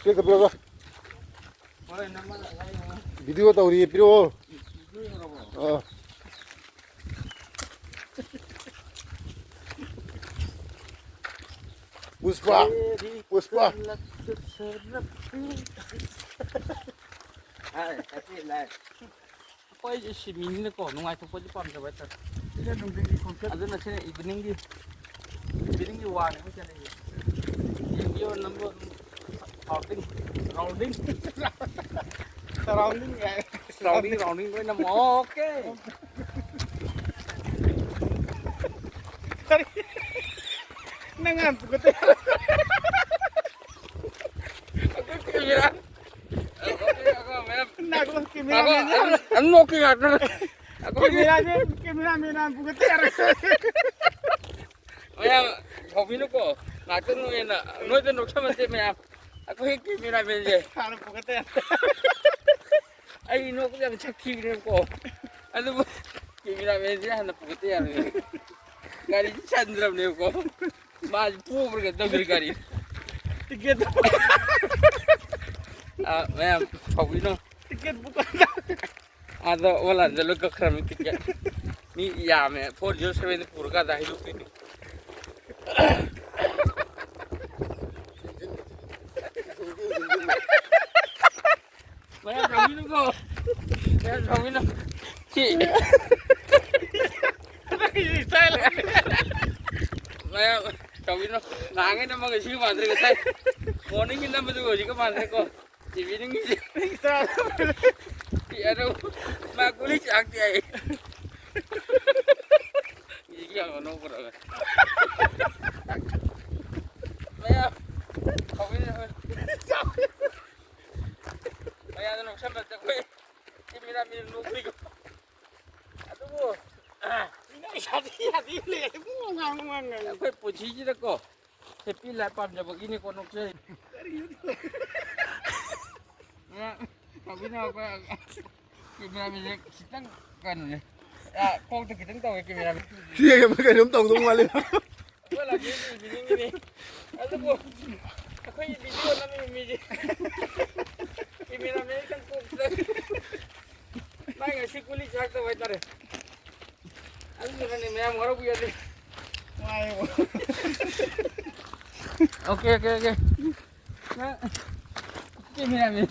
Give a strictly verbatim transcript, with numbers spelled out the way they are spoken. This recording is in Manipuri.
ꯄꯤꯔꯛꯀꯦ, ꯄꯤꯔꯛꯀꯦ꯫ ꯍꯣꯏ, ꯅꯝꯃꯒ ꯉꯁꯥꯏ ꯌꯦꯡꯉꯣ꯫ ꯚꯤꯗꯤꯑꯣ ꯇꯧꯔꯤꯌꯦ, ꯄꯤꯔꯛꯑꯣ꯫ ꯚꯤꯗꯤꯑꯣ ꯌꯧꯔꯕꯣ? ꯑꯥ꯫ ꯄꯨꯁꯄꯥ, ꯄꯨꯁꯄꯥ꯫ ꯍꯥꯏ, ꯍꯥꯏꯐꯦꯠ ꯂꯥꯏ꯫ ꯑꯩꯈꯣꯏꯁꯦ ꯁꯤꯃꯤꯅꯤꯅꯀꯣ, ꯅꯨꯡꯉꯥꯏꯊꯣꯛꯄꯁꯦ ꯄꯥꯝꯖꯕ ꯍꯥꯏꯇꯥꯔꯦ꯫ ꯁꯤꯅ ꯅꯨꯡꯊꯤꯟꯒꯤ ꯈꯣꯡꯆꯠ꯫ ꯑꯗꯨꯅ ꯁꯤꯅ evening ꯒꯤ, evening ꯒꯤ ꯋꯥꯅꯦ ꯑꯩꯈꯣꯏ ꯆꯠꯂꯤꯁꯦ꯫ ꯌꯦꯡꯕꯤꯌꯣ, ꯅꯝꯕꯤꯌꯣ ꯑꯗꯨꯝ꯫ Surrounding, surrounding꯫ Surrounding ꯍꯥꯏ꯫ Surrounding, surrounding ꯂꯣꯏ ꯅꯝꯃꯣ꯫ Okay꯫ ꯀꯔꯤ? ꯅꯪ ꯍꯥꯟꯅ ꯄꯨꯈꯠꯇꯣꯏ꯫ ꯑꯩꯈꯣꯏ camera꯫ ꯅꯥꯀꯣ, camera ꯑꯗꯨ, ꯑꯗꯨ ꯅꯣꯛꯀꯤ ꯉꯥꯛꯇꯅ꯫ ꯑꯩꯈꯣꯏꯒꯤ camera ꯁꯦ, camera man ꯍꯥꯟꯅ ꯄꯨꯈꯠꯇ ꯌꯥꯔꯣꯏ꯫ ꯃꯌꯥꯝ ꯁꯥꯎꯕꯤꯅꯨꯀꯣ, ꯉꯥꯛꯇꯪ ꯅꯣꯏꯅ, ꯅꯣꯏꯗ ꯅꯣꯛꯁꯟꯕꯁꯦ ꯃꯌꯥꯝ꯫ ꯑꯩꯈꯣꯏꯒꯤ camera man ꯁꯦ꯫ ꯍꯥꯟꯅ ꯄꯨꯈꯠꯇ ꯌꯥꯔꯣꯏ꯫ ꯑꯩ ꯅꯣꯛꯄꯗ ꯌꯥꯝ ꯁꯛ ꯊꯤꯕꯅꯦꯕꯀꯣ꯫ ꯑꯗꯨꯕꯨ camera man ꯁꯦ ꯍꯥꯟꯅ ꯄꯨꯈꯠꯇ ꯌꯥꯔꯣꯏ꯫ ꯒꯥꯔꯤꯁꯤ ꯆꯟꯗ꯭ꯔꯕꯅꯦꯕꯀꯣ꯫ ꯃꯥꯁꯦ ꯄꯣꯕ꯭ꯔꯥ ꯀꯩꯅꯣ ꯇꯧꯗ꯭ꯔꯤ ꯒꯥꯔꯤ꯫ Ticket꯫ ꯑꯥ, ꯃꯌꯥꯝ ꯁꯥꯎꯕꯤꯅꯨ꯫ Ticket book꯫ ꯑꯥꯗ online ꯗ ꯂꯣꯏ ꯀꯛꯈ꯭ꯔꯕꯅꯤ ticket꯫ ꯃꯤ ꯌꯥꯝꯃꯦ, four zero seven ꯗ ꯄꯨꯔꯀꯥꯟꯗ ꯍꯩꯗꯣꯛꯇꯣꯏꯅꯤ꯫ ꯃꯌꯥꯝ ꯁꯥꯎꯕꯤꯅꯨꯀꯣ꯫ ꯃꯌꯥꯝ ꯁꯥꯎꯕꯤꯅꯨ꯫ ꯁꯤ꯫ ꯃꯌꯥꯝ ꯁꯥꯎꯕꯤꯅꯨ꯫ ꯅꯍꯥꯟꯒꯩ ꯅꯝꯃꯒ ꯁꯤꯒ ꯃꯥꯟꯅꯗ꯭ꯔꯦ ꯉꯁꯥꯏ꯫ Morning ꯒꯤ ꯅꯝꯕꯗꯨꯒ ꯍꯧꯖꯤꯛꯀ ꯃꯥꯟꯅꯗ꯭ꯔꯦꯀꯣ꯫ Evening ꯒꯤꯁꯦ꯫ ꯁꯤ ꯑꯗꯨꯝ ꯃꯥ ꯒꯨꯂꯤ ꯆꯥꯛꯇꯦ ꯍꯥꯏ꯫ ꯌꯦꯡꯒꯦ ꯌꯥꯝ ꯑꯅꯧꯕꯔꯒ꯫ ꯃꯌꯥꯝ ꯁꯥꯎꯕꯤꯅꯨ꯫ ꯃꯌꯥꯝꯅ ꯅꯣꯛꯁꯟꯕꯗ ꯑꯩꯈꯣꯏ camera man ꯅꯣꯛꯄꯤꯒꯣ꯫ ꯑꯗꯨꯕꯨ, ꯃꯤꯅ ꯌꯥꯗꯦ, ꯌꯥꯗꯦ ꯂꯩ, ꯄꯨꯡ ꯉꯥꯡ ꯉꯥꯡ ꯉꯥꯡ꯫ ꯑꯩꯈꯣꯏ ꯄꯨꯟꯁꯤꯁꯤꯗꯀꯣ, happy life ꯄꯥꯝꯖꯕꯒꯤꯅꯤꯀꯣ ꯅꯣꯛꯆꯔꯤ꯫ ꯀꯔꯤꯅꯣ? ꯃꯌꯥꯝ ꯁꯥꯎꯕꯤꯅꯨ, ꯑꯩꯈꯣꯏ camera man ꯁꯦ ꯈꯤꯇꯪ ꯀꯩꯅꯣꯅꯦ꯫ ꯑ, ꯀꯣꯛꯇ ꯈꯤꯇꯪ ꯇꯧꯋꯦ camera man꯫ ꯁꯤ ꯀꯩꯅꯣꯝ ꯇꯧꯗꯧ ꯃꯥꯜꯂꯦ꯫ ꯑꯩꯈꯣꯏ ꯂꯥꯛꯄꯤꯔꯤꯁꯤ evening ꯒꯤꯅꯤ꯫ ꯑꯗꯨꯕꯨ ꯑꯩꯈꯣꯏ ꯚꯤꯗꯤꯑꯣ ꯅꯝꯃꯤꯕ ꯃꯤꯁꯦ ꯀꯦꯃꯦꯔꯥꯃꯦꯟ ꯈꯤꯇꯪ ꯀꯣꯛꯇ ꯃꯥꯏ ꯉꯁꯤ ꯀꯨꯂꯤ ꯆꯥꯔꯛꯇꯕ ꯍꯥꯏꯇꯥꯔꯦ꯫ ꯑꯗꯨꯗꯨꯅꯅꯦ ꯃꯌꯥꯝ ꯋꯥꯔꯧꯕ ꯌꯥꯗꯦ꯫ ꯋꯥꯏꯌꯦꯕ꯫ Okay okay okay. ꯅꯪ ꯀꯦꯃꯦꯔꯥꯃꯦꯟ꯫